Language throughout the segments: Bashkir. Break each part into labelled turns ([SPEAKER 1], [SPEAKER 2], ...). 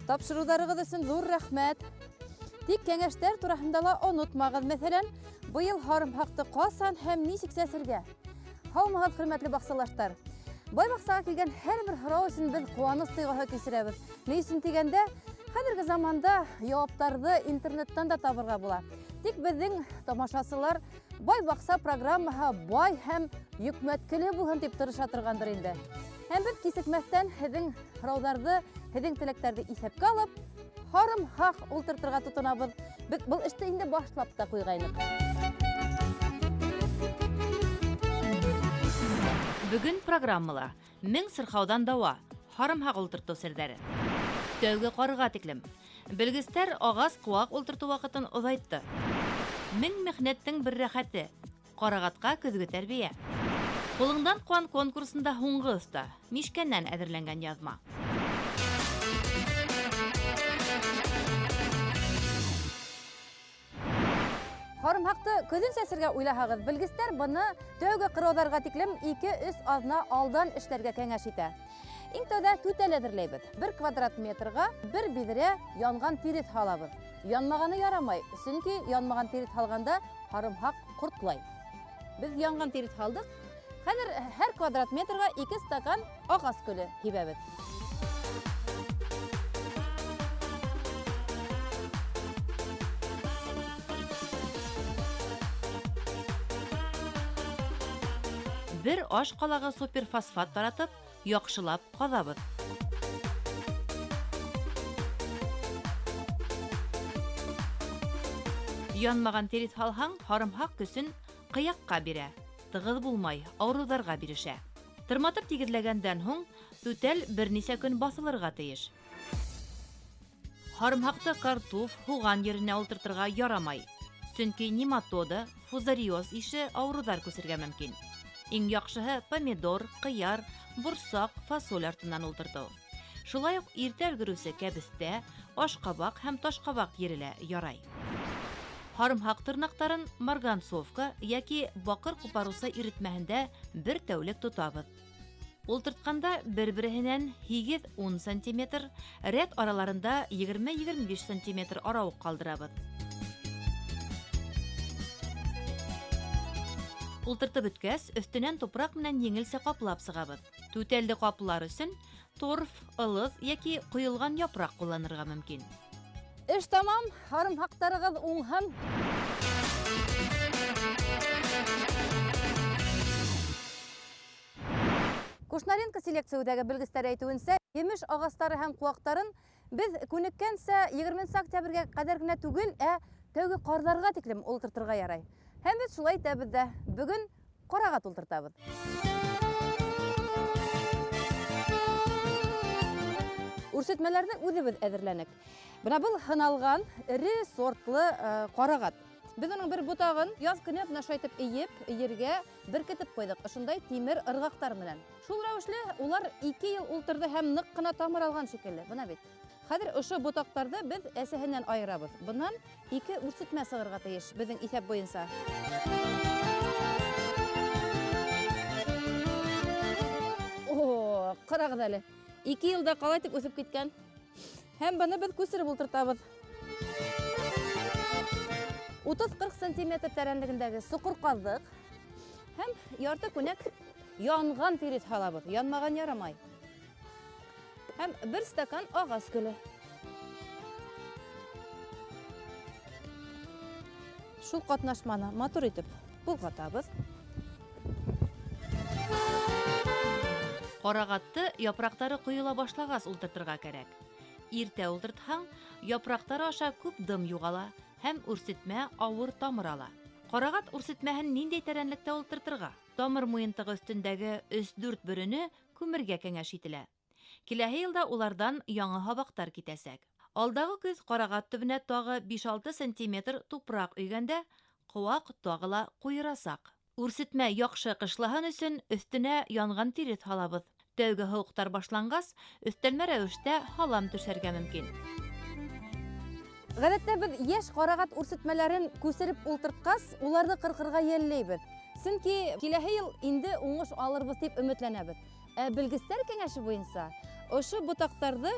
[SPEAKER 1] Тапшырыуҙарығыҙ өсөн ҙур рәхмәт. Тик кәңәштәр тураһында ла онотмағыҙ. Мәҫәлән, быйыл һарымһаҡты ҡасан һәм нисек сәсергә? Һаумыһығыҙ, хөрмәтле баҡсалаштар! Бай баҡсаға килгән һәрбер һорау өсөн беҙ ҡыуаныс тойғоһо кисерәбеҙ. Ни өсөн тигәндә, хәҙерге заманда яуаптарҙы интернеттан да табырға була. Тик беҙҙең тамашасылар Бай баҡса программаһы бай һәм йөкмәткеле булһын дип тырыша торғандыр инде. Һәм беҙ кисекмәҫтән һеҙҙең һорауҙарҙы, һеҙҙең теләктәрҙе иҫәпкә алып, һарымһаҡ ултыртырға тотонабыҙ. Беҙ был эште инде башлап та ҡуйғайныҡ.
[SPEAKER 2] Бөгөн программала мең сырхауҙан дауа, һарымһаҡ ултыртыу серҙәре. Тәүге ҡарға тиклем. Белгестәр ағас ҡыуаҡ ултыртыу ваҡытын оҙайтты. Мең михнәттең бер рәхәте, карагатҡа көҙгө тәрбиә. Ҡулыңдан ҡан конкурсында һуңғы оҫта, мишкәннән әҙерләнгән яҙма.
[SPEAKER 1] Һарымһаҡты көҙөн сәсергә уйлаһағыҙ, белгестәр быны тәүге ҡырауҙарға тиклем 2-3 аҙна алдан эшләргә кәңәш итә. Иң тәүҙә түтәл әҙерләйбеҙ. Бер квадрат метрға бер биҙрә янған тиреҫ һалабыҙ. Янмағаны ярамай, сөнки янмаған тиреҫ һалғанда һарымһаҡ ҡортлай. Беҙ янған тиреҫ һалдыҡ. Хәҙер һәр квадрат метрға 2 стакан ағас көлө һибәбеҙ.
[SPEAKER 2] Бер аш ҡалағы суперфосфат таратып, яҡшылап ҡаҙабыҙ. Янмаған тиреҫ һалһаң, һарымһаҡ көсөн ҡыяҡҡа бирә, тығыҙ булмай, ауырыуҙарға бирешә. Тырматып тигеҙләгәндән һуң түтәл бер нисә көн баҫылырға тейеш. Һарымһаҡты картуф, һуған еренә ултыртырға ярамай, сөнки нематода, фузариоз ише ауырыуҙар күсергә мөмкин. Иң яҡшыһы помидор, ҡыяр, борсаҡ, фасоль артынан ултыртыу. Шулай уҡ иртә өлгөрөүсе кәбеҫтә, ашҡабаҡ һәм ташҡабаҡ ере лә ярай. Һарымһаҡ тырнаҡтарын марганцовка йәки баҡыр ҡупарыусы иретмәһендә бер тәүлек тотабыҙ. Ултыртҡанда бер-береһенән 8-10 сантиметр, рәт араларында 20-25 сантиметр арауыҡ ҡалдырабыҙ. Ултыртып бөткәс, өҫтөнән тупраҡ менән еңелсә ҡаплап сығабыҙ. Түтәлде ҡаплар өсөн торф, ылыҫ йәки ҡойолған япраҡ ҡулланырға мөмкин.
[SPEAKER 1] Эш тамам, һарымһаҡтарығыҙ уңһын. Кушнаренко селекция үҙәге белгестәре әйтеүенсә, емеш ағастары һәм ҡыуаҡтарын беҙ күнеккәнсә 20 октябргә ҡәҙәр генә түгел, ә тәүге ҡарҙарға тиклем ултыртырға ярай. Һәм беҙ шулай итәбеҙ ҙә. Бөгөн ҡарағат ултыртабыҙ. Үрсетмәләрҙе үҙебеҙ әҙерләнек. Бына был һыналған эре сортлы ҡарағат. Беҙ уның бер ботағын яҙ көнө бына шулай итеп эйеп, ергә беркетеп ҡуйҙыҡ. Ошондай тимер ырғаҡтар менән. Шул рәүешле улар 2 йыл ултырҙы һәм ныҡ ҡына тамыр алған шикелле. Бына бит. Хәҙер ошо ботаҡтарҙы беҙ әсәһенән айырабыҙ. Бынан 2 үрсетмә сығырға тейеш беҙҙең иҫәп буйынса. О, ҡарағыҙ әле. 2 йылда ҡалай итеп үҫеп киткән. Һәм быны беҙ күсереп ултыртабыҙ. 30-40 сантиметр тәрәнлегендәге соҡор ҡаҙҙыҡ һәм ярты күнәк янған тиреҫ һалабыҙ. Янмаған ярамай. Һәм бер стакан ағас көлө. Шул ҡатнашманы матур итеп болғатабыҙ.
[SPEAKER 2] Ҡарағатты япраҡтары ҡойола башлағас ултыртырға кәрәк. Иртә ултыртһаң, япраҡтары аша күп дым юғала һәм үрсетмә ауыр тамыр ала. Ҡарағат үрсетмәһен ниндәй тәрәнлектә ултыртырға? Тамыр муйынтығы өҫтөндәге өс-дүрт бөрөнө күмергә кәңәш ителә. Киләһе йылда уларҙан яңы һабаҡтар китәсәк. Алдағы көҙ ҡарағат төбөнә тағы биш-алты сантиметр тупраҡ өйгәндә ҡыуаҡ тағы ла ҡуйырасаҡ. Үрсетмә яҡшы ҡышлаһын өсөн өҫтөнә янған тиреҫ һалабыҙ. Тәүге һыуыҡтар башланғас, өҫтәлмә рәүештә һалам түшәргә мөмкин.
[SPEAKER 1] Ғәҙәттә беҙ йәш ҡарағат үрсетмәләрен күсереп ултыртҡас, уларҙы ҡырҡырға йәлләйбеҙ. Сөнки киләһе йыл инде уңыш алырбыҙ тип өмөтләнәбеҙ. Ә белгестәр кәңәше буйынса Ошо ботаҡтарҙы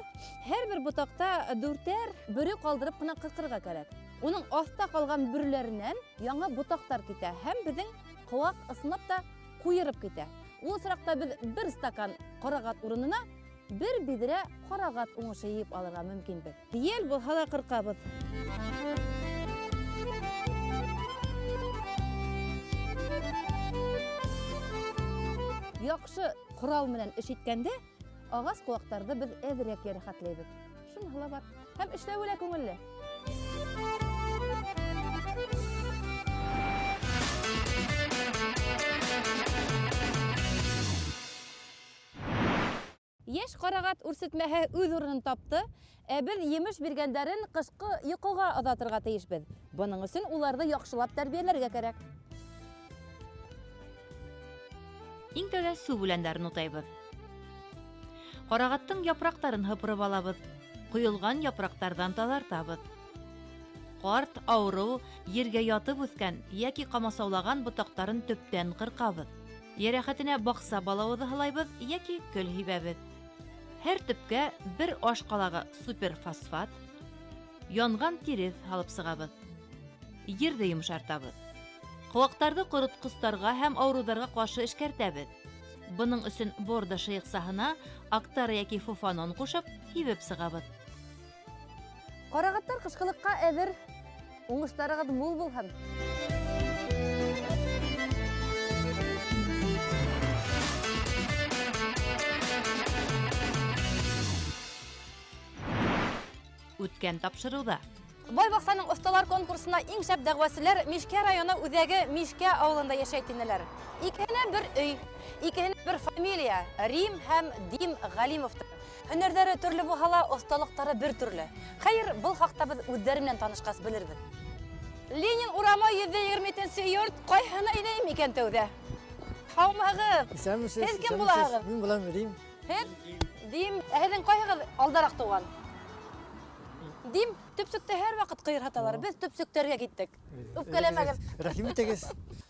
[SPEAKER 1] һәр бер ботаҡта дүртәр бөрө ҡалдырып ҡына ҡырҡырға кәрәк. Уның аҫта ҡалған бөрөләренән яңы ботаҡтар китә һәм беҙҙең ҡыуаҡ ысынлап та ҡуйырып китә. Ул осраҡта беҙ бер стакан ҡарағат урынына бер биҙрә ҡарағат уңышы йыйып алырға мөмкинбеҙ. Ел булһа ла ҡырҡабыҙ. Яҡшы ҡорал менән эш иткәндә ағас ҡыуаҡтарҙы беҙ әҙерәк йәрәхәтләйбеҙ. Шуныһы ла бар. Һәм эшләүе лә күңелле. Йәш ҡарағат үрсетмәһе үҙ урынын тапты, ә беҙ емеш биргәндәрен ҡышҡы йоҡоға оҙатырға тейешбеҙ. Бының өсөн уларҙы яҡшылап тәрбиәләргә кәрәк.
[SPEAKER 2] Иң тәүҙә сүп үләндәрен утайбыҙ. Ҡарағаттың япраҡтарын һыпырып алабыҙ. Ҡойолған япраҡтарҙан таҙартабыҙ. Ҡарт, ауырыу, ергә ятып үҫкән йәки ҡамасаулаған ботаҡтарын төптән ҡырҡабыҙ. Йәрәхәтенә баҡса балауыҙы һалайбыҙ йәки көл һибәбеҙ. Һәр төпкә бер аш ҡалағы суперфосфат, янған тиреҫ һалып сығабыҙ. Ерҙе йомшартабыҙ. Ҡыуаҡтарҙы ҡоротҡостарға һәм ауырыуҙарға ҡаршы эшкәртәбеҙ. Бының өсөн бордо шыйыҡсаһына актар йәки фуфанон ҡушып һибеп сығабыҙ.
[SPEAKER 1] Ҡарағаттар ҡышҡылыҡҡа әҙер. Уңыштарығыҙ мул булһын.
[SPEAKER 2] Үткән тапшырыуҙа
[SPEAKER 1] Бай баҡсаның оҫталар конкурсына иң шәп дәғүәселәр Мишкә районы үҙәге Мишкә ауылында йәшәй тинеләр. Икеһенә бер өй, икеһенә бер фамилия, Рим һәм Дим Ғәлимовтар. Һөнәрҙәре төрлө булһа ла, оҫталыҡтары бер төрлө. Хәйер, был хаҡта беҙ үҙҙәре менән танышҡас белербеҙ. Ленин урамы 127 йорт, ҡайһына инәйем икән тәүҙә? Һаумыһығыҙ?
[SPEAKER 3] Исәнмесез,
[SPEAKER 1] Һеҙ кем
[SPEAKER 3] исәнмесез.
[SPEAKER 1] булаһығыҙ?
[SPEAKER 3] Мин булам Рим.
[SPEAKER 1] Һеҙ? Дим. Ә һеҙҙең ҡайһығыҙ алдараҡ тыуған? Дим, төпсөктә һәр ваҡыт ҡыйырһаталар. Беҙ төпсөктәргә киттек. Үпкәләмәгеҙ.
[SPEAKER 3] Рәхим итегеҙ.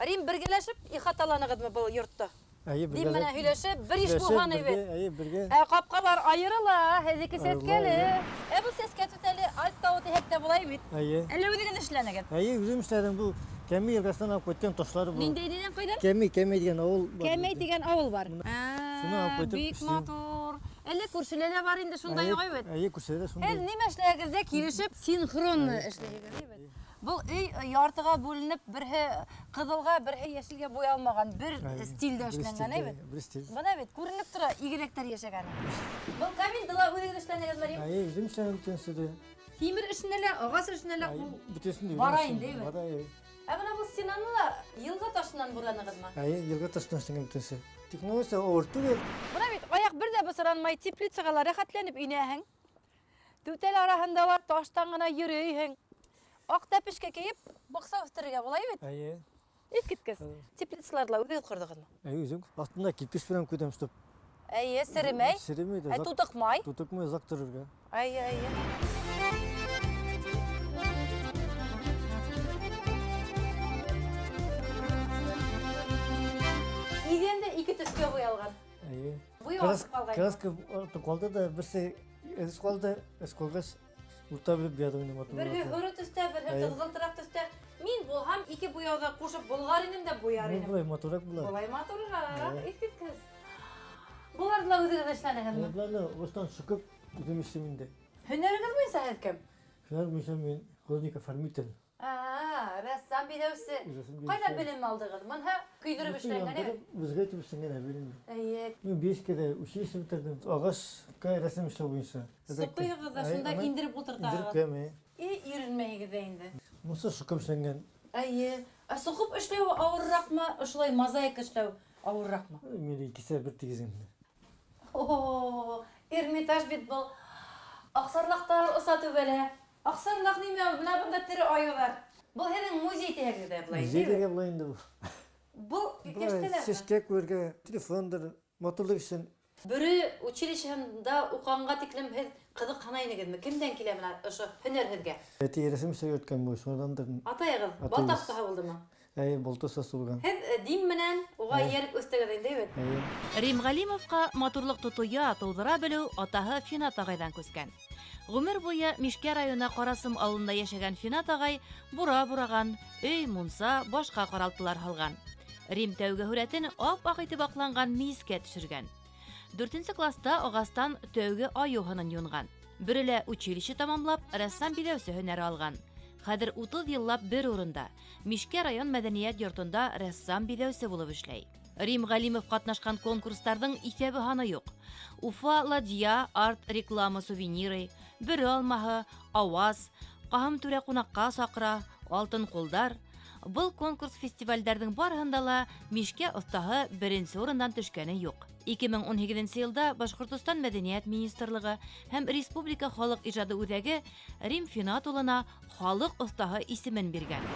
[SPEAKER 1] Рим, бергәләшеп ихаталанығыҙмы был йортто?
[SPEAKER 3] Әйе,
[SPEAKER 1] Дим менән
[SPEAKER 3] бергәләп.
[SPEAKER 1] һөйләшеп, бер иш
[SPEAKER 3] Һөйләшеп,
[SPEAKER 1] булған
[SPEAKER 3] бергә,
[SPEAKER 1] бит.
[SPEAKER 3] Әйе, бергә.
[SPEAKER 1] Ә ҡапҡалар айырыла, һеҙҙеке
[SPEAKER 3] Айырыла,
[SPEAKER 1] сәскәле.
[SPEAKER 3] әйе.
[SPEAKER 1] Ә был сәскә түтәле Альп тауы тиһәк тә була бит.
[SPEAKER 3] Әйе.
[SPEAKER 1] Әллә үҙегеҙ эшләнегеҙ?
[SPEAKER 3] Әйе, үҙем эшләдем. Был Кәмей йылғасынан алып ҡайтҡан ташлары был.
[SPEAKER 1] Ниндәй дигән ҡайҙан?
[SPEAKER 3] Кәмей, Кәмей тигән ауыл бар.
[SPEAKER 1] Кәмей тигән ауыл бар.
[SPEAKER 3] Шуны алып ҡайтып
[SPEAKER 1] Бик
[SPEAKER 3] эшләйем.
[SPEAKER 1] матур. Әллә күршелә лә бар инде шундай
[SPEAKER 3] Әйе,
[SPEAKER 1] уҡ бит.
[SPEAKER 3] Әйе, күршелә лә шундай.
[SPEAKER 1] Һеҙ нимә эшләгеҙ ҙә килешеп синхронно эшләйһегеҙ, бит. Был өй яртыға бүленеп, береһе ҡыҙылға, береһе йәшелгә буялмаған, бер
[SPEAKER 3] Әйе,
[SPEAKER 1] стилдә
[SPEAKER 3] бер
[SPEAKER 1] эшләнгән,
[SPEAKER 3] стилдә,
[SPEAKER 1] бит.
[SPEAKER 3] Бер стиль.
[SPEAKER 1] Бына бит күренеп тора игеҙәктәр йәшәгәне. Был каминды ла үҙегеҙ эшләнегеҙ, Рим?
[SPEAKER 3] Әйе, үҙем эшләнем бөтөнөһө дә.
[SPEAKER 1] Тимер эшенә лә, ағас эшенә лә
[SPEAKER 3] Әйе,
[SPEAKER 1] ул
[SPEAKER 3] бөтәһен дә үҙем
[SPEAKER 1] бара
[SPEAKER 3] эшләнем.
[SPEAKER 1] инде, бит.
[SPEAKER 3] Бара, әйе.
[SPEAKER 1] Ә бына был стенаны ла йылға ташынан буранығыҙмы?
[SPEAKER 3] Әйе, йылға ташынан эшләнгән бөтәһе. Технология ауыр түгел.
[SPEAKER 1] Бына бит аяҡ бер ҙә бысранмай, теплицаға ла рәхәтләнеп инәһең. Түтәл араһында ла таштан ғына йөрөйһөң. Аҡ тәпешкә кейеп, баҡса үҫтерергә була бит.
[SPEAKER 3] Әйе.
[SPEAKER 1] Иҫ киткес.
[SPEAKER 3] Әйе.
[SPEAKER 1] Теплицаларҙы ла үҙегеҙ ҡорҙоғоҙмо?
[SPEAKER 3] Әйе, үҙем. Аҫтында кирпич менән күтәрәм, чтоб
[SPEAKER 1] Әйе, серемәй.
[SPEAKER 3] Серемәй дә,
[SPEAKER 1] Ә тутыҡмай.
[SPEAKER 3] Тутыҡмай оҙаҡ торорға.
[SPEAKER 1] Әйе, әйе. Иҙән дә ике төҫкә буялған.
[SPEAKER 3] Әйе.
[SPEAKER 1] Буяу артып ҡалған.
[SPEAKER 3] Краска артып ҡалды да, береһе эҙ ҡалды, эҙ ҡалғас, урта белеп буядым инде матур.
[SPEAKER 1] Береһе һоро төҫтә, береһе
[SPEAKER 3] Әйе.
[SPEAKER 1] ҡыҙғылтыраҡ төҫтә. Мин булһам, ике буяуҙы ҡушып болғар инем дә буяр
[SPEAKER 3] Мин
[SPEAKER 1] инем.
[SPEAKER 3] Былай матурыраҡ була.
[SPEAKER 1] Былай матурыраҡ,
[SPEAKER 3] Әйе.
[SPEAKER 1] иҫ киткес. Быларҙы ла үҙегеҙ эшләнегеҙме?
[SPEAKER 3] Быларҙы ағастан соҡоп үҙем эшләйем инде.
[SPEAKER 1] Һөнәрегеҙ буйынса һеҙ кем?
[SPEAKER 3] Һөнәр буйынса мин художник-оформитель.
[SPEAKER 1] Рәссам биҙәүсе.
[SPEAKER 3] Рәссам биҙәүсе.
[SPEAKER 1] Ҡайҙа белем алдығыҙ? Бынһа көйҙөрөп
[SPEAKER 3] Бөтөн
[SPEAKER 1] эшләнгән, әйбәт.
[SPEAKER 3] яндырып, беҙгә итеп эшләнгән әйбер инде.
[SPEAKER 1] Әйе.
[SPEAKER 3] Мин 5 кә училище бөтөрҙөм. Ағасҡа рәсем эшләү буйынса.
[SPEAKER 1] Соҡойһоғоҙ ҙа
[SPEAKER 3] Әйе,
[SPEAKER 1] шунда
[SPEAKER 3] ана
[SPEAKER 1] индереп ултыртаһығыҙ.
[SPEAKER 3] Индереп ҡуям, әйе.
[SPEAKER 1] И иренмәйһегеҙ ҙә инде.
[SPEAKER 3] Муса соҡоп эшләнгән.
[SPEAKER 1] Әйе. Ә соҡоп эшләү ауырыраҡмы, ошолай мозаика эшләү ауырыраҡмы?
[SPEAKER 3] Мин икесе бер тигеҙ инде.
[SPEAKER 1] О, Эрмитаж бит был. Аҡсарлаҡтар оса түбәлә. Аҡсарлаҡ нимә? Бына бында тере айыуҙар. Был һеҙҙең музей тиһәгеҙ ҙә былай,
[SPEAKER 3] Музей
[SPEAKER 1] әйе бит?
[SPEAKER 3] тигән былай инде был.
[SPEAKER 1] Был
[SPEAKER 3] Былай
[SPEAKER 1] кәштәләрме?
[SPEAKER 3] Сәскә күрергә, телефондыр, матурлыҡ өсөн.
[SPEAKER 1] Бөрө училищеһында уҡығанға тиклем һеҙ ҡыҙыҡһына инегеҙме? Кемдән килә бына ошо һөнәр һеҙгә?
[SPEAKER 3] Әтей рәсем эшләп йөрөткән буй, шунандыр.
[SPEAKER 1] Атайығыҙ
[SPEAKER 3] Атайыбыҙ.
[SPEAKER 1] балта оҫтаһы булдымы?
[SPEAKER 3] Әйе, балта оҫтаһы булған.
[SPEAKER 1] Һеҙ Дим менән Уға эйәреп үҫтегеҙ инде бит.
[SPEAKER 3] Әйе.
[SPEAKER 2] Рим Галимовҡа матурлыҡты тоя, тыуҙыра белеү атаһы Финат ағайҙан күскән. Ғүмер буйы Мишкә районы Ҡарасым ауылында йәшәгән Финат ағай бура бураған, өй, мунса, башҡа ҡаралтылар һалған. Рим тәүге һүрәтен ап-аҡ итеп аҡланған мейескә төшөргән. Дүртенсе класта ағастан тәүге айыу һынын юнған. Бөрөлә училище тамамлап, рәссам-биҙәүсе һөнәре алған. Хәҙер 30 йыллап бер урында, Мишкә район мәҙәниәт йортонда рәссам-биҙәүсе булып эшләй. Рим Галимов ҡатнашҡан конкурстарҙың иҫәбе һаны юҡ. Уфа ладья, арт реклама сувениры, Бөрө алмаһы, Ауаз, Ҡаһым түрә ҡунаҡҡа саҡыра, Алтын ҡулдар. Был конкурс-фестивалдәрҙең барыһында ла Мишкә оҫтаһы беренсе урындан төшкәне юҡ. 2018 йылда Башҡортостан Мәҙәниәт министрлығы һәм Республика халыҡ ижады үҙәге Рим Финат улына халыҡ оҫтаһы исемен биргән.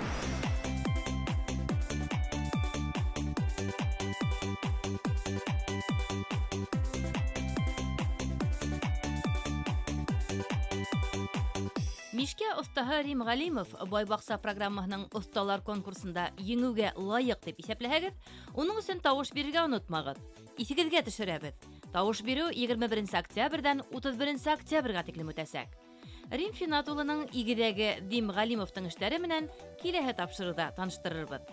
[SPEAKER 2] Мишкә оҫтаһы Рим Ғәлимов Бай баҡса программаһының оҫталар конкурсында еңеүгә лайыҡ тип иҫәпләһәгеҙ, уның өсөн тауыш бирергә онотмағыҙ. Иҫегеҙгә төшөрәбеҙ. Тауыш биреү 21 октябрҙән 31 октябргә тиклем үтәсәк. Рим Финат улының игеҙәге Дим Ғәлимовтың эштәре менән киләһе тапшырыуҙа таныштырырбыҙ.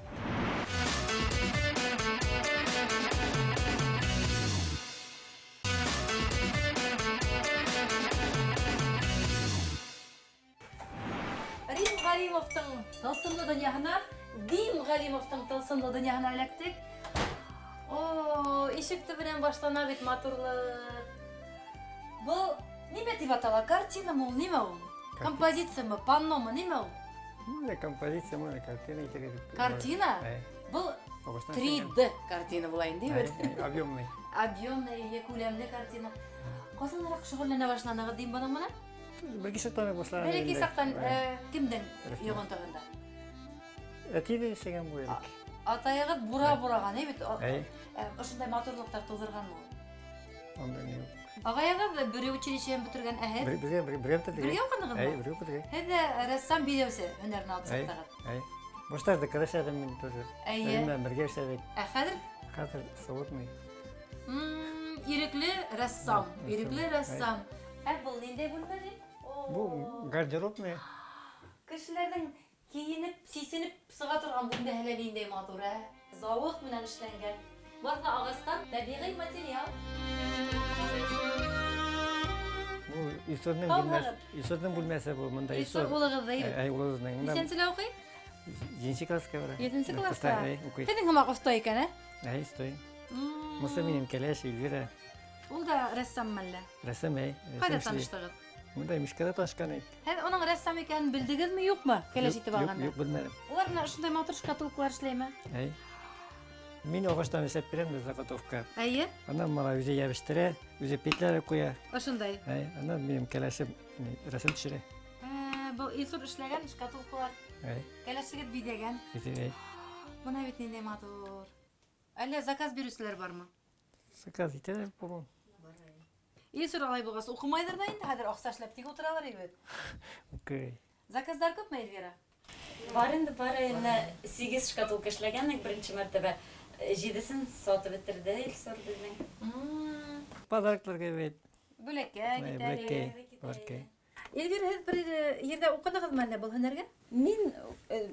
[SPEAKER 1] Рим Ғәлимовтың тылсымлы донъяһына, Дим Ғәлимовтың тылсымлы донъяһына эләктек. О, ишек төбөнән башлана бит матурлыҡ. Был нимә тип атала? Картинамы ул, нимә ул? Композициямы, панномы, нимә ул?
[SPEAKER 3] Менә композиция, менә картина итергә дип.
[SPEAKER 1] Картина?
[SPEAKER 3] Әй.
[SPEAKER 1] Был
[SPEAKER 3] Ағастан эшләнгән.
[SPEAKER 1] 3D картина була инде
[SPEAKER 3] Әй,
[SPEAKER 1] бит.
[SPEAKER 3] әй, Объемный.
[SPEAKER 1] Объемный, йә күләмле картина. Ҡасаныраҡ шөғөлләнә башланығыҙ дим бының менән?
[SPEAKER 3] Бәләкәй саҡтан уҡ башлаған
[SPEAKER 1] Бәләкәй
[SPEAKER 3] инде.
[SPEAKER 1] саҡтан
[SPEAKER 3] Әй.
[SPEAKER 1] кемдең
[SPEAKER 3] Рәхмәт.
[SPEAKER 1] йоғонтоһонда?
[SPEAKER 3] Әти ҙә эшләгән бу элек.
[SPEAKER 1] Атайығыҙ бура бураған, әй бит.
[SPEAKER 3] Әй,
[SPEAKER 1] Ошондай матурлыҡтар тыуҙырған ул.
[SPEAKER 3] унда ни юҡ.
[SPEAKER 1] Ағайығыҙ Бөрө училищеһын бөтөргән, ә һеҙ?
[SPEAKER 3] Бергә бергә бергә бөтөрҙөк.
[SPEAKER 1] Бергә уҡынығыҙмы?
[SPEAKER 3] Әй, бергә бөтөрҙөк.
[SPEAKER 1] Һеҙ ҙә рәссам биҙәүсе һөнәрен алып
[SPEAKER 3] Әй.
[SPEAKER 1] сыҡтығыҙ.
[SPEAKER 3] Әй. Башта ДК эшләдем мин тоже.
[SPEAKER 1] Әйе.
[SPEAKER 3] Рим менән бергә эшләдек.
[SPEAKER 1] Ә хәҙер
[SPEAKER 3] Хәҙер свободный.
[SPEAKER 1] Ирекле рәссам,
[SPEAKER 3] Рәссам.
[SPEAKER 1] ирекле рәссам. Ә был ниндәй бүлмә ти?
[SPEAKER 3] Бу гардеробный.
[SPEAKER 1] Кешеләрҙең кейенеп, сисенеп сыға торған бүлмәһе лә ниндәй матур, ә? Зауыҡ менән эшләнгән. Барыһы ла ағастан, тәбиғи материал.
[SPEAKER 3] Бу Илсурның
[SPEAKER 1] Һаумыһығыҙ.
[SPEAKER 3] бүлмәсе, Илсурның бүлмәсе бу монда
[SPEAKER 1] Илсур
[SPEAKER 3] Илсур.
[SPEAKER 1] улығыҙ бит.
[SPEAKER 3] Әй, улыбыҙның. Монда
[SPEAKER 1] Нисәнселә уҡый?
[SPEAKER 3] Етенсе класска бара.
[SPEAKER 1] Етенсе класта.
[SPEAKER 3] Әй, уҡый.
[SPEAKER 1] Һеҙҙең һымаҡ оҫта икән, ә?
[SPEAKER 3] Әй, стой. Муса минең кәләш Эльвира.
[SPEAKER 1] Ул да рәссам мәллә?
[SPEAKER 3] Рәссам, әй.
[SPEAKER 1] Ҡайҙа
[SPEAKER 3] рәссам эшләй.
[SPEAKER 1] таныштығыҙ?
[SPEAKER 3] Монда Мишкәдә танышҡан идек.
[SPEAKER 1] Һеҙ уның рәссам икәнен белдегеҙме, юҡмы? Кәләш итеп
[SPEAKER 3] Юҡ,
[SPEAKER 1] алғанда.
[SPEAKER 3] Юҡ, белмәнем.
[SPEAKER 1] Улар менә ошондай матур шкатулкалар эшләйме?
[SPEAKER 3] Әй. Мин ағастан эшләп бирәм дә заготовка.
[SPEAKER 1] Әйе,
[SPEAKER 3] Анан мага үҙе йәбештерә, үҙе петләр ҡуя.
[SPEAKER 1] ошондай.
[SPEAKER 3] Әй, анан минең кәләшем ни, рәсем төшөрә.
[SPEAKER 1] Был Илсур эшләгән шкатулкалар.
[SPEAKER 3] Әй,
[SPEAKER 1] Кәләшегеҙ биҙәгән.
[SPEAKER 3] үҙе, әй.
[SPEAKER 1] Бына бит ниндәй матур. Әллә заказ биреүселәр бармы?
[SPEAKER 3] Заказ итәләр, по-моему.
[SPEAKER 1] Илсур алай булғас уҡымайҙыр ҙа инде, хәҙер аҡса эшләп тик ултыралар бит.
[SPEAKER 3] Уҡый.
[SPEAKER 1] Заказдар күпме, Эльвира?
[SPEAKER 4] Бар инде, бар инде. 8 шкатулка эшләгән беренсе мәртәбә. 7-сен сатып бөтөрҙө Илсур беҙҙең.
[SPEAKER 3] Подарокларга бит.
[SPEAKER 1] Бүләккә
[SPEAKER 3] Әй,
[SPEAKER 1] китә.
[SPEAKER 3] Бүләккә, бүләккә.
[SPEAKER 1] Эльвира, һеҙ бер ерҙә уҡынығыҙмы әллә был һөнәргә?
[SPEAKER 4] Мин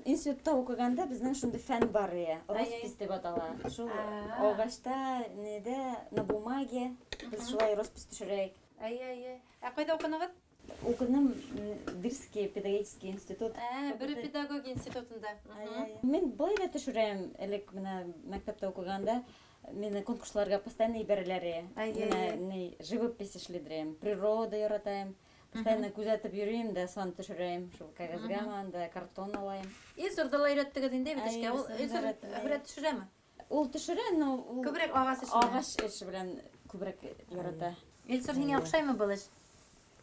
[SPEAKER 4] институтта уҡығанда беҙҙең шундай фән бар ине, роспись тип атала. Шул ағашта, ниҙә, на бумаге беҙ шулай роспись төшөрәйек.
[SPEAKER 1] Әйе, әйе. Ә ҡайҙа уҡынығыҙ?
[SPEAKER 4] Уҡыным Бирский педагогический институт.
[SPEAKER 1] Бөрө педагогия институтында.
[SPEAKER 4] Мин былай ҙа төшөрәм, элек менә мәктәптә уҡығанда мине конкурсларға постоянно ебәрәләр ине. Менә ни живопись эшләйҙерәм, природа яратайым. Постоянно күҙәтеп йөрөйөм дә сан төшөрәйем, шул кәғәҙгә анда картон алайым.
[SPEAKER 1] Илсурҙы ла өйрәттегеҙ инде бит эшкә. Ул
[SPEAKER 4] Илсурҙы
[SPEAKER 1] Илсур
[SPEAKER 4] өйрәттем, әйе.
[SPEAKER 1] һүрәт төшөрәме?
[SPEAKER 4] Ул төшөрә, но ул
[SPEAKER 1] Күберәк ағас эше менән.
[SPEAKER 4] Ағас эше белән күберәк ярата.
[SPEAKER 1] Илсур, һиңә оҡшаймы был эш?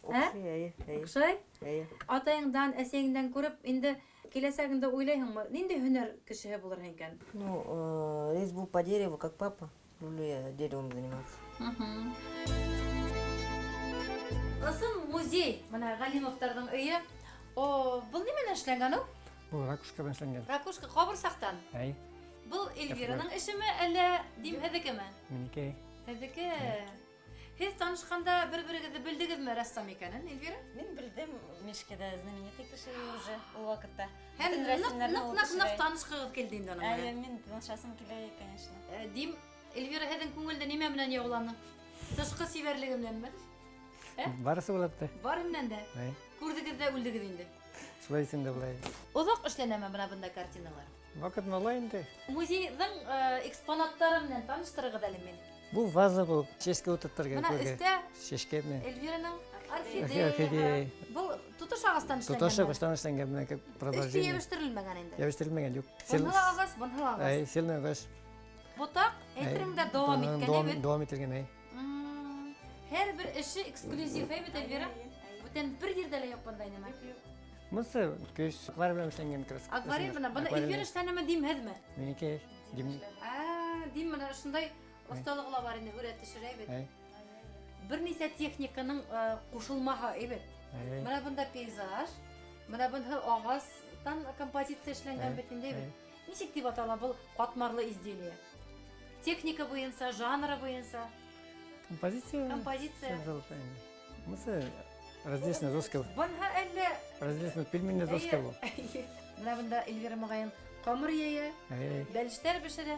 [SPEAKER 1] Ә?
[SPEAKER 5] Оҡшай, әйе, әйе.
[SPEAKER 1] Оҡшай?
[SPEAKER 5] Әйе.
[SPEAKER 1] Атайыңдан, әсәйеңдән күреп, инде киләсәгеңдә уйлайһыңмы? Ниндәй һөнәр кешеһе булырһың икән?
[SPEAKER 5] Ну, резьбу по дереву, как папа. Люблю я деревом заниматься.
[SPEAKER 1] Ысын музей, мына Галимовтарҙың өйө. О, был нимәнән эшләнгән ул?
[SPEAKER 3] Был ракушка менән эшләнгән.
[SPEAKER 1] Ракушка ҡабырсаҡтан.
[SPEAKER 3] Әй.
[SPEAKER 1] Был Эльвираның эшеме, әллә дим һеҙҙекеме?
[SPEAKER 3] Минеке.
[SPEAKER 1] Һеҙҙеке. Һеҙ танышҡанда бер-берегеҙҙе белдегеҙме рәссам икәнен, Эльвира?
[SPEAKER 4] Мин белдем, Мишкәдә знаменитый кеше уже ул ваҡытта.
[SPEAKER 1] Һәм
[SPEAKER 4] Бөтөн
[SPEAKER 1] ныҡ
[SPEAKER 4] рәсемдәрен
[SPEAKER 1] ныҡ
[SPEAKER 4] ул
[SPEAKER 1] ныҡ ныҡ
[SPEAKER 4] төшөрә.
[SPEAKER 1] танышҡығыҙ килде инде уның
[SPEAKER 4] Әйе,
[SPEAKER 1] менән.
[SPEAKER 4] мин танышасым килә, конечно.
[SPEAKER 1] Дим, Эльвира һеҙҙең күңелде нимә менән яуланы? Тышҡы сибәрлеге менәнме? Ә?
[SPEAKER 3] Барысы була да.
[SPEAKER 1] Бары менән дә.
[SPEAKER 3] Әй.
[SPEAKER 1] Күрҙегеҙ ҙә үлдегеҙ инде.
[SPEAKER 3] Шулай исемдә булай.
[SPEAKER 1] Оҙаҡ эшләнәме бына бында картиналар?
[SPEAKER 3] Ваҡыт ала инде.
[SPEAKER 1] Музейҙың экспонаттары менән таныштырығыҙ әле мине.
[SPEAKER 3] Бу ваза бу. Шешкә ултыртырға
[SPEAKER 1] Бына
[SPEAKER 3] күргә.
[SPEAKER 1] өҫтә
[SPEAKER 3] Шешкә менән.
[SPEAKER 1] Эльвираның орхидея.
[SPEAKER 3] Орхидея.
[SPEAKER 1] Был тотош ағастан эшләнгән.
[SPEAKER 3] Тотош ағастан эшләнгән менән как
[SPEAKER 1] Өҫтө
[SPEAKER 3] продолжение.
[SPEAKER 1] йәбештерелмәгән инде.
[SPEAKER 3] Йәбештерелмәгән юк.
[SPEAKER 1] Бынһы ла ағас, бынһы ла ағас.
[SPEAKER 3] Әй, сильный ағас.
[SPEAKER 1] Ботаҡ әйтерең дә дауам иткән әйбит.
[SPEAKER 3] Дауам ителгән, әй.
[SPEAKER 1] Һәр бер эше эксклюзив әйбит, Эльвира. Бүтән бер ерҙә лә юҡ бындай нәмә.
[SPEAKER 3] Мысы көс акварель белән эшләнгән краска.
[SPEAKER 1] Акварель менән быны Эльвира эшләнеме дим һеҙме?
[SPEAKER 3] Минеке. Дим.
[SPEAKER 1] Ә, дим менә шундай оҫталығы ла бар инде һүрәт төшөрә бит.
[SPEAKER 3] Әй.
[SPEAKER 1] Бер нисә техниканың ҡушылмаһы әйбит.
[SPEAKER 3] Әй.
[SPEAKER 1] Менә бында пейзаж, менә бында ағастан композиция эшләнгән
[SPEAKER 3] Әй,
[SPEAKER 1] бит инде әйбит. Нисек тип атала был ҡатмарлы изделие? Техника буйынса, жанры буйынса,
[SPEAKER 3] Композиция.
[SPEAKER 1] композиция.
[SPEAKER 3] Мысы различная доска.
[SPEAKER 1] Бынһы әллә
[SPEAKER 3] Различная пельменная доска бу.
[SPEAKER 1] Менә бында Эльвира мөғайын ҡамыр йәйә,
[SPEAKER 3] Әй.
[SPEAKER 1] бәлештәр бешерә.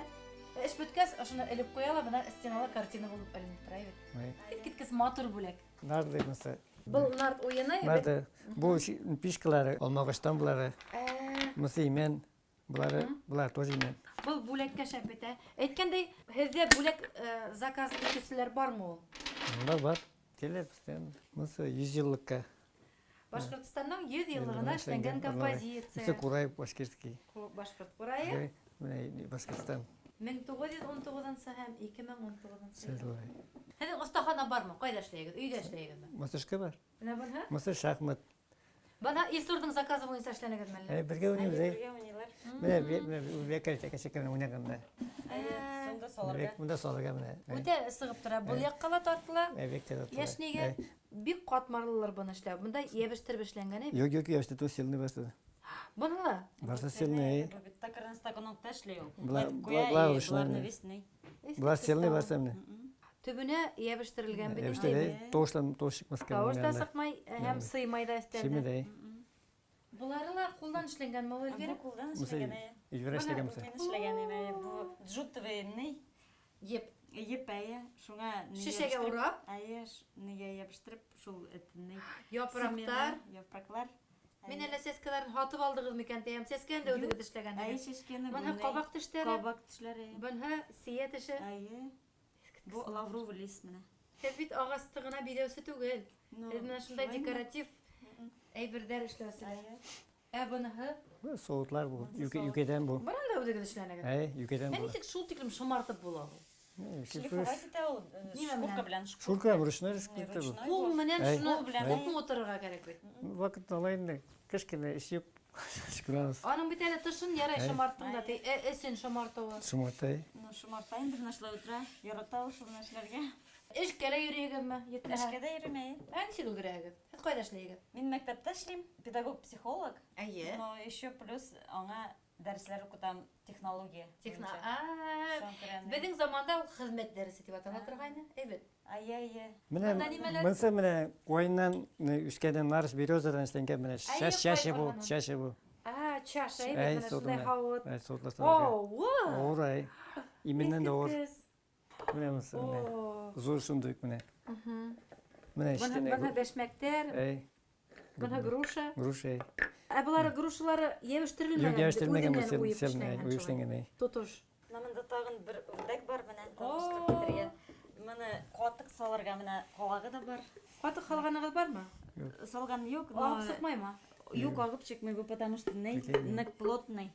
[SPEAKER 1] Эш бөткәс, ошоно элеп ҡуя ла, бына стенала картина булып эленеп тора бит.
[SPEAKER 3] Әй.
[SPEAKER 1] Иҫ матур бүләк.
[SPEAKER 3] Нарды мысы.
[SPEAKER 1] Был нард уйыны бит.
[SPEAKER 3] Нарды. Бу пишкалары, алмағаштан булары.
[SPEAKER 1] Ә,
[SPEAKER 3] Мысы имән. Булары, булар тоже имән.
[SPEAKER 1] Был бүләккә шәп бит, ә. Әйткәндәй, һеҙҙә бүләк заказ итеүселәр бармы ул?
[SPEAKER 3] Бар, бар. Килә постоянно. Мысы 100 йыллыҡҡа.
[SPEAKER 1] Башҡортостандың 100 йыллығына эшләнгән композиция.
[SPEAKER 3] Мысы курай башкирский.
[SPEAKER 1] Башҡорт ҡурайы.
[SPEAKER 3] Менә Башҡортостан.
[SPEAKER 1] 1919 һәм 2019 йыл.
[SPEAKER 3] Шулай.
[SPEAKER 1] Һеҙҙең оҫтахана бармы? Ҡайҙа эшләйһегеҙ? Өйҙә эшләйһегеҙме?
[SPEAKER 3] Мастерская бар.
[SPEAKER 1] Менә бынһы?
[SPEAKER 3] Мысы шахмат.
[SPEAKER 1] Бына Илсурҙың заказы буйынса эшләнегеҙме әллә?
[SPEAKER 3] Әй, бергә уйныйбыҙ, әй.
[SPEAKER 4] Бергә уйныйлар.
[SPEAKER 3] Менә менә Үлбәк әкәсәкән уйнағанда.
[SPEAKER 4] Әйе, сонда салырға.
[SPEAKER 3] Бында салырға менә.
[SPEAKER 1] Үтә сығып тора. Был яҡҡа ла тартыла.
[SPEAKER 3] Әй, бик тә тартыла.
[SPEAKER 1] Йәшнигә бик ҡатмарлылар быны эшләү. Бында йәбештереп эшләнгән әйбит.
[SPEAKER 3] Юк, юк, ябышты сильный басты.
[SPEAKER 1] Быны ла.
[SPEAKER 3] Барса сильный, әй.
[SPEAKER 4] Бу бит токарный станокта эшләй ул.
[SPEAKER 3] Була ручной.
[SPEAKER 4] Буларны весный.
[SPEAKER 3] Була сильный барса менә.
[SPEAKER 1] Төбөнә йәбештерелгән бит.
[SPEAKER 3] Ябышты, әй. Тавышлан тавыш чыкмаска.
[SPEAKER 1] Тавыш та сыҡмай һәм сыймай да өҫтәлдә.
[SPEAKER 3] Сыймай да, әй.
[SPEAKER 1] Булары ла ҡулдан эшләнгәнме ул, Эльвира?
[SPEAKER 4] Бу кулдан
[SPEAKER 3] Мысы
[SPEAKER 4] эшләгән, әйе.
[SPEAKER 3] Эльвира эшләгән мысы.
[SPEAKER 4] Мин эшләгән, әйе. Бу джутовый ни?
[SPEAKER 1] Еп.
[SPEAKER 4] Еп, әйе. Шуңа ни
[SPEAKER 1] Шешәгә
[SPEAKER 4] ябыштырып-
[SPEAKER 1] урап?
[SPEAKER 4] Әйе, нигә ябыштырып, шул этне.
[SPEAKER 1] Япраҡтар.
[SPEAKER 4] Япраҡлар.
[SPEAKER 1] Мин әллә сәскәләрен һатып алдығыҙ микән тием. Сәскәне дә үҙегеҙ эшләгән.
[SPEAKER 4] Әйе, шешкәне.
[SPEAKER 1] Бынһы ҡабаҡ тештәре.
[SPEAKER 4] Кабак тешләре.
[SPEAKER 1] Бынһы сейә теше.
[SPEAKER 4] Әйе. Бу лавровый лист менә.
[SPEAKER 1] Һеҙ бит ағасты ғына биҙәүсе түгел.
[SPEAKER 4] Ну,
[SPEAKER 1] Һеҙ менә шундай
[SPEAKER 4] шулаймы?
[SPEAKER 1] декоратив әйберҙәр эшләүселәр.
[SPEAKER 4] Әйе.
[SPEAKER 1] Ә быныһы?
[SPEAKER 3] Бу Сауытлар бу.
[SPEAKER 4] Мысы сауыт.
[SPEAKER 3] Юкәдән бу.
[SPEAKER 1] Бынан да үҙегеҙ эшләнегеҙ.
[SPEAKER 3] Әй, юкәдән
[SPEAKER 1] Ә
[SPEAKER 3] бу.
[SPEAKER 1] нисек шул тиклем шымартып була ул?
[SPEAKER 4] Шлифовать итә ул
[SPEAKER 1] Нимә
[SPEAKER 4] шкурка
[SPEAKER 1] менән?
[SPEAKER 4] белән. Шкурка.
[SPEAKER 3] Шурка ручной шкурка бу.
[SPEAKER 4] Ручной
[SPEAKER 1] Ҡул
[SPEAKER 4] бу.
[SPEAKER 1] менән
[SPEAKER 3] Әй.
[SPEAKER 1] шуны
[SPEAKER 4] Ҡул белән.
[SPEAKER 1] күпме ултырырға кәрәк бит.
[SPEAKER 3] Ваҡыт ала инде. Ҡыш көнө эш юҡ. Шкурабыҙ.
[SPEAKER 1] Аның бит әле тышын ярай
[SPEAKER 3] Әй.
[SPEAKER 1] шымарттың да, ти, ә эсен шымартыуы.
[SPEAKER 3] Шымартай.
[SPEAKER 4] Ну, шымарта инде менә шулай утыра. Ярата ул шуны эшләргә.
[SPEAKER 1] Эшкә лә йөрөйһөгөҙмө? Етмәһә.
[SPEAKER 4] Эшкә дә йөрөйм, әйе.
[SPEAKER 1] Ә нисек өлгөрәһегеҙ? Һеҙ ҡайҙа эшләйһегеҙ?
[SPEAKER 4] Мин мәктәптә эшлим, педагог-психолог.
[SPEAKER 1] Әйе.
[SPEAKER 4] Но еще плюс аңа дәресләр укытам технология.
[SPEAKER 1] Техно.
[SPEAKER 4] буенча.
[SPEAKER 1] А,
[SPEAKER 4] Шуңа күрә мин-
[SPEAKER 1] беҙҙең заманда ул хеҙмәт дәресе тип атала торғайны. Әйбәт.
[SPEAKER 4] Әйе, әйе.
[SPEAKER 3] Менә
[SPEAKER 1] Бында нимәләр?
[SPEAKER 3] мысы менә ҡайыннан үҫкән нарыс березадан эшләнгән менә
[SPEAKER 1] Әйе,
[SPEAKER 3] шаш шашы бу,
[SPEAKER 1] ҡайын
[SPEAKER 3] шашы бу.
[SPEAKER 1] А, чаша,
[SPEAKER 3] Әй,
[SPEAKER 1] әйбәт, менә
[SPEAKER 3] сауыт
[SPEAKER 1] шундай
[SPEAKER 3] менә.
[SPEAKER 1] һауыт.
[SPEAKER 3] Әй, сауытлар салырға.
[SPEAKER 1] О,
[SPEAKER 3] Ауыр әй. Именнән дә ауыр.
[SPEAKER 1] Иҫкиткес.
[SPEAKER 3] Менә мысы менә.
[SPEAKER 1] О.
[SPEAKER 3] Зур сундук менә. Менә
[SPEAKER 1] Бына
[SPEAKER 3] эчтән.
[SPEAKER 1] бына бәшмәктәр,
[SPEAKER 3] Әй.
[SPEAKER 1] бына груша.
[SPEAKER 3] Груша. Әй.
[SPEAKER 1] Ә былары грушалары йәбештерелмәгән.
[SPEAKER 3] Юк, йәбештерелмәгән
[SPEAKER 1] үҙенән
[SPEAKER 3] бу,
[SPEAKER 1] уйып
[SPEAKER 3] сел
[SPEAKER 1] эшләнгән
[SPEAKER 3] уйып
[SPEAKER 1] шулай.
[SPEAKER 3] эшләнгән, әй.
[SPEAKER 1] Тотош.
[SPEAKER 4] Менә монда тагын бер үрдәк бар менә таныштырып китергә. Моны катык салырга менә калагы да бар.
[SPEAKER 1] Ҡатыҡ һалғанығыҙ бармы?
[SPEAKER 4] Салган юк, но
[SPEAKER 1] Ағып сыҡмаймы?
[SPEAKER 4] юк агып чыкмый бу, потому что ней
[SPEAKER 3] Юкә,
[SPEAKER 4] нык плотный.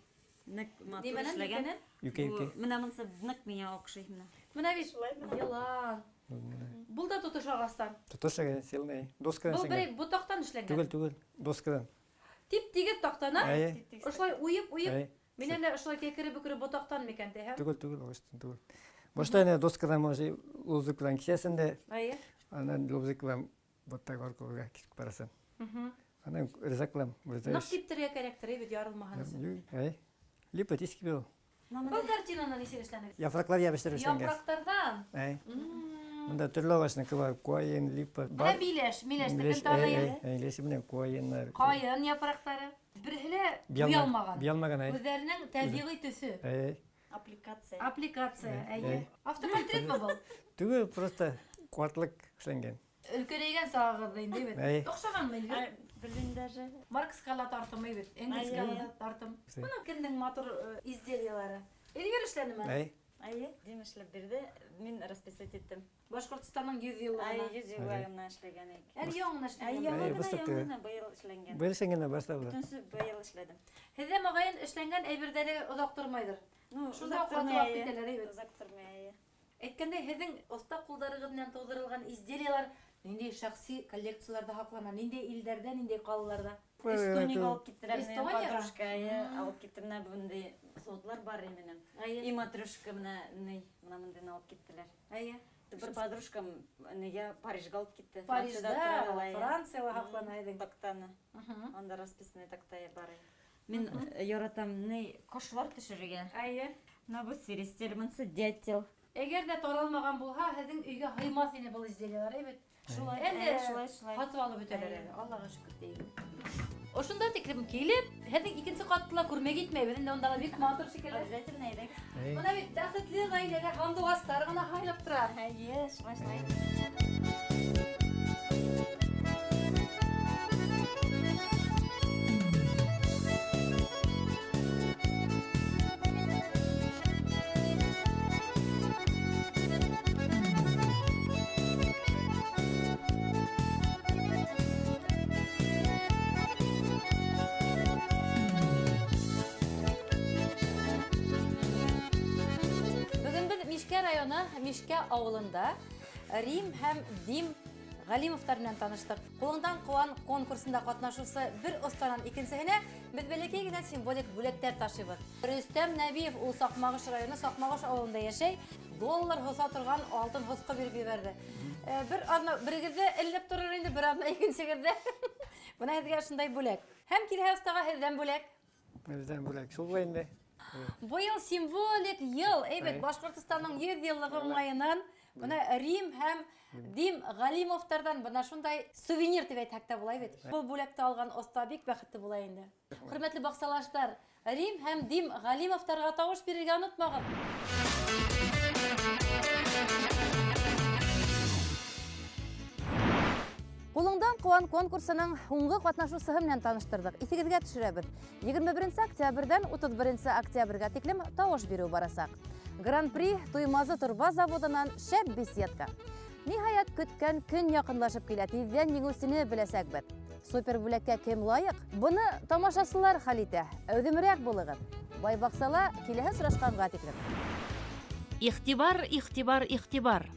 [SPEAKER 4] Нык матур
[SPEAKER 1] Нимәнән,
[SPEAKER 4] эшләгән.
[SPEAKER 1] юкәнән?
[SPEAKER 3] Юкә,
[SPEAKER 4] Бу-
[SPEAKER 3] юкә.
[SPEAKER 4] Менә монысы нык миңа охшый менә.
[SPEAKER 1] Менә бит йылан. Был да тотош ағастан.
[SPEAKER 3] Тотош әгән, сильный. Доскадан
[SPEAKER 1] Был
[SPEAKER 3] эшләнгән.
[SPEAKER 1] берәй ботаҡтан эшләнгән.
[SPEAKER 3] Түгел, түгел. Доскадан.
[SPEAKER 1] Тип тигеҙ таҡтана.
[SPEAKER 3] Әйе.
[SPEAKER 1] Ошолай уйып, уйып.
[SPEAKER 3] Әй.
[SPEAKER 1] Мин әллә ошолай кәкере бөкөрө ботаҡтан микән тиһәм.
[SPEAKER 3] Түгел, түгел, ағастан түгел. Башта әнә доскадан может лобзик белән кисәсең дә,
[SPEAKER 1] Әйе.
[SPEAKER 3] аннан лобзик белән вот так аркылыга кисеп барасың. Аннан резак белән
[SPEAKER 1] Ныҡ киптерергә кәрәктер, бит ярылмаһын өсөн.
[SPEAKER 3] Әй. Липа тиски бил.
[SPEAKER 1] Был картинаны нисек эшләнегеҙ?
[SPEAKER 3] Яфраҡлар ябыштырып эшләнгән.
[SPEAKER 1] Япраҡтарҙан.
[SPEAKER 3] Әй. Мында төрлө ағасныкы бар, ҡайын, липа.
[SPEAKER 1] Менә миләш, миләшнекен таныйым.
[SPEAKER 3] Миләш менән ҡайыннар.
[SPEAKER 1] Ҡайын япраҡтары. Береһе лә буялмаған.
[SPEAKER 3] Буялмаған, әй.
[SPEAKER 1] Үҙҙәренең тәбиғи төҫө.
[SPEAKER 3] Әй.
[SPEAKER 4] Аппликация.
[SPEAKER 1] Аппликация, әйе. Автопортретмы был?
[SPEAKER 3] Түгел, просто ҡартлыҡ эшләнгән.
[SPEAKER 1] Өлкәнәйгән сағығыҙҙа инде бит.
[SPEAKER 3] Әй.
[SPEAKER 1] Оҡшағанмы Эльвир?
[SPEAKER 4] Белмим даже.
[SPEAKER 1] Марксҡа ла тартым бит, Энгельсҡа ла тартым. Бына кемдең матур изделиелары. Эльвир эшләнеме?
[SPEAKER 3] Әй.
[SPEAKER 4] Әйе, Дим эшләп бирҙе, мин расписать иттем.
[SPEAKER 1] Башҡортостандың 100
[SPEAKER 4] Ай,
[SPEAKER 1] йыллығына.
[SPEAKER 4] 100 йыллығына эшләгән икән.
[SPEAKER 1] Әле яңы ғына
[SPEAKER 4] Әй,
[SPEAKER 1] эшләнгән.
[SPEAKER 4] яңы
[SPEAKER 3] Әй,
[SPEAKER 4] ғына,
[SPEAKER 3] выставка.
[SPEAKER 4] яңы ғына быйыл эшләнгән.
[SPEAKER 3] Быйыл эшләнгән башлап.
[SPEAKER 4] Бөтөнсө быйыл эшләдем.
[SPEAKER 1] Һеҙҙә моғайын эшләнгән әйберҙәре оҙаҡ тормайҙыр.
[SPEAKER 4] Ну,
[SPEAKER 1] Шунда
[SPEAKER 4] озак
[SPEAKER 1] уҡ һатып
[SPEAKER 4] тормай,
[SPEAKER 1] алып
[SPEAKER 4] әйе.
[SPEAKER 1] китәләр, әйбәт.
[SPEAKER 4] Озак тормай, әйе.
[SPEAKER 1] Әйткәндәй, һеҙҙең оҫта ҡулдарығыҙ менән тыуҙырылған изделиелар ниндәй шәхси коллекцияларҙа һаҡлана, ниндәй илдәрҙә, ниндәй ҡалаларҙа?
[SPEAKER 4] Эстониягә алып киттеләр минең
[SPEAKER 1] Эстониягә?
[SPEAKER 4] подружка, әйе, алып китте. Менә бындай сауытлар бар минең.
[SPEAKER 1] Әйе.
[SPEAKER 4] И матрешка менә ни, менә мындайны алып киттеләр.
[SPEAKER 1] Әйе.
[SPEAKER 4] Бер подружкам нигә Парижга алып китте.
[SPEAKER 1] Парижда,
[SPEAKER 4] Францияда тора ул, әйе.
[SPEAKER 1] Францияла һаҡлана һеҙҙең.
[SPEAKER 4] Тактаны. Анда расписанный такта бар. Мин яратам ни ҡошлар төшөрөргә.
[SPEAKER 1] Әйе.
[SPEAKER 4] Менә бу свиристель, монысы дятел.
[SPEAKER 1] Әгәр ҙә таралмаған булһа, һеҙҙең өйгә һыймаҫ ине был изделиелар, әйбәт.
[SPEAKER 4] Шулай,
[SPEAKER 1] Әле
[SPEAKER 4] әйе, шулай, шулай.
[SPEAKER 1] һатып алып бөтәләр әле. Аллаға шөкөр тием. Ошонда тиклем килеп, һеҙҙең икенсе ҡатты ла күрмәй китмәйбеҙ. Инде унда ла бик матур шикелле.
[SPEAKER 4] Обязательно әйҙәгеҙ.
[SPEAKER 3] Әй.
[SPEAKER 1] Бына бит бәхетле ғаиләгә һандуғастар ғына һайлап тора.
[SPEAKER 4] Әйе, шулай, шулай.
[SPEAKER 1] Бөгөн беҙ Мишкә районы Мишкә ауылында Рим һәм Дим Ғәлимовтар менән таныштыҡ. Ҡулыңдан ҡыуан конкурсында ҡатнашыусы бер оҫтанан икенсеһенә беҙ бәләкәй генә символик бүләктәр ташыйбыҙ. Рөстәм Нәбиев ул Саҡмағош районы Саҡмағош ауылында йәшәй. Доллар һоҫа торған алтын һоҫҡо биреп ебәрҙе. Бер аҙна берегеҙҙә эленеп торор инде, бер аҙна икенсегеҙҙә. Бына һеҙгә ошондай бүләк. Һәм киләһе оҫтаға һеҙҙән бүләк.
[SPEAKER 3] Беҙҙән бүләк. Шул була инде.
[SPEAKER 1] Быйыл символик йыл, әйбәт,
[SPEAKER 3] Әй.
[SPEAKER 1] Башҡортостандың 100 йыллығы уңайынан бына Рим һәм Дим Ғәлимовтарҙан бына шундай сувенир тип әйтһәк тә була бит. Был бүләкте алған оҫта бик бәхетле була инде. Хөрмәтле баҡсалаштар, Рим һәм Дим Ғәлимовтарға тауыш бирергә онотмағыҙ. Ҡулыңдан ҡыуан конкурсының һуңғы ҡатнашыусыһы менән таныштырҙыҡ. Иҫегеҙгә төшөрәбеҙ. 21 октябрҙән 31 октябргә тиклем тауыш биреү барасаҡ. Гран-при Туймазы торба заводынан шәп беседка. Ниһайәт, көткән көн яҡынлашып килә. Тиҙҙән еңеүсене беләсәкбеҙ. Супер бүләккә кем лайыҡ? Быны тамашасылар хәл итә. Әүҙемерәк булығыҙ. Бай баҡсала киләһе осрашҡанға тиклем.
[SPEAKER 2] Иғтибар, иғтибар, иғтибар.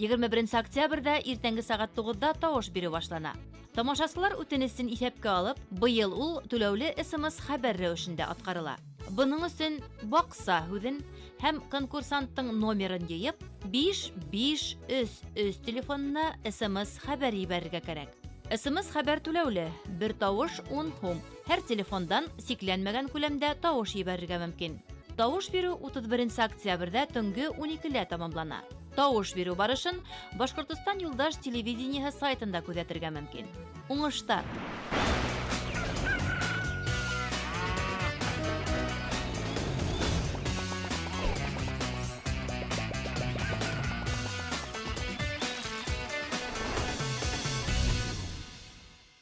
[SPEAKER 2] 21 октябрҙә иртәнге сәғәт туғыҙҙа тауыш биреү башлана. Тамашасылар үтенесен иҫәпкә алып, быйыл ул түләүле СМС хәбәр рәүешендә атҡарыла. Бының өсөн баҡса һүҙен һәм конкурсанттың номерын йыйып, биш биш өс өс телефонына СМС хәбәр ебәрергә кәрәк. СМС хәбәр түләүле, бер тауыш ун һум. Һәр телефондан сикләнмәгән күләмдә тауыш ебәрергә мөмкин. Тауыш биреү 31 октябрҙә төнгө ун икелә тамамлана. Тауыш биреү барышын Башҡортостан юлдаш телевидениеһы сайтында күҙәтергә мөмкин. Уңыштар!